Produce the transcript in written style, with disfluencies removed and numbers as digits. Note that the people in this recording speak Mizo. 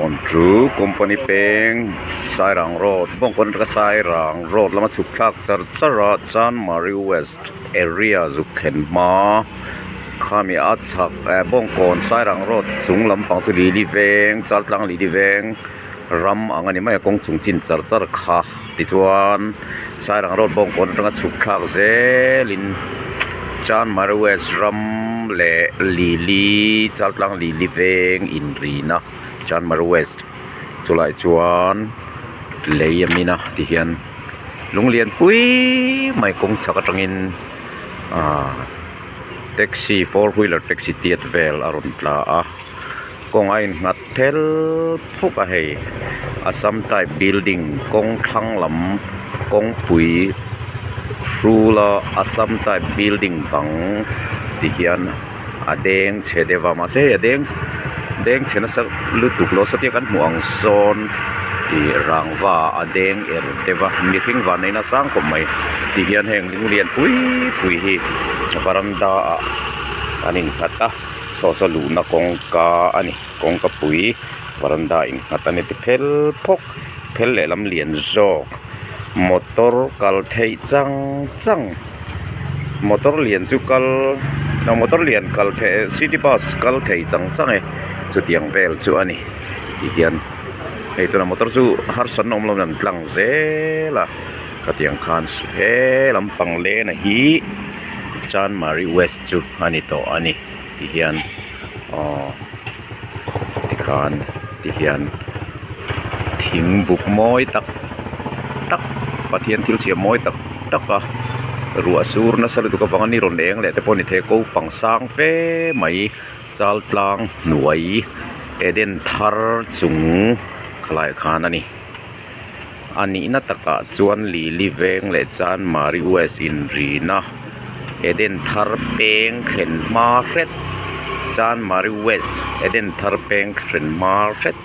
Bawngkawn chu company peng Sairang road Bawngkawn atanga Sairang road lama chhuk thlak char char a Chanmari west area zuk thlen hma khami a chhak eh Bawngkawn Sairang road chung lampang chu lili veng Chaltlang lili veng ram ang a ni mai a kawng chung chin char char kha tichuan Sairang road Bawngkawn atanga chhuk thlak zelin Chanmari west ram leh lili Chaltlang lili veng inrina Chanmari west chulai chuan lei a min a tihian lung lian pui mai kawng chhak atangin ahh taxi four wheeler taxi tiat vel a rawn tla a. Kawng a innghat phel phuk a hei Assam type building kawng thlang lam kawngpui hrul a Assam type building bang ti hian a deng chhe deuh a mahse hei a deng deng chhe nasa lutuk lo saw tia kan hmuh ang sawn ih rangva a deng er deuh a mihring van neihna a sang khawp mai ti hian heng lung lian pui pui hi varanda ah an innghat a. Saw saw luhna kawngka a ni kawngka pui varanda innghat a ni ti phel phawk phel lehlam lian zawk motor kal theih chang chang motor lian chu kal motor lian kal theih city bus kal thei chang chang e chutiang vel chu a ni ti hian hei tuna motor chu harsatna awm lo in an tlang zel a khatiang khan he lampang lena hi Chanmari west chu a ni tawh a ni ti hian aw tikhan ti hian thing buk mawi tak tak Pathian thil siam mawi tak tak a ruah sur nasa lutuk avanga ni rawn eng leh te pawh a ni thei a ko pang sang fe mai chal tlang hnuai eden thar chung khalai khan a ni. A nihna takah chuan Lili veng leh Chanmari West inrina Eden thar peng thlen hma hret Chanmari West Eden thar peng thlen hma hret.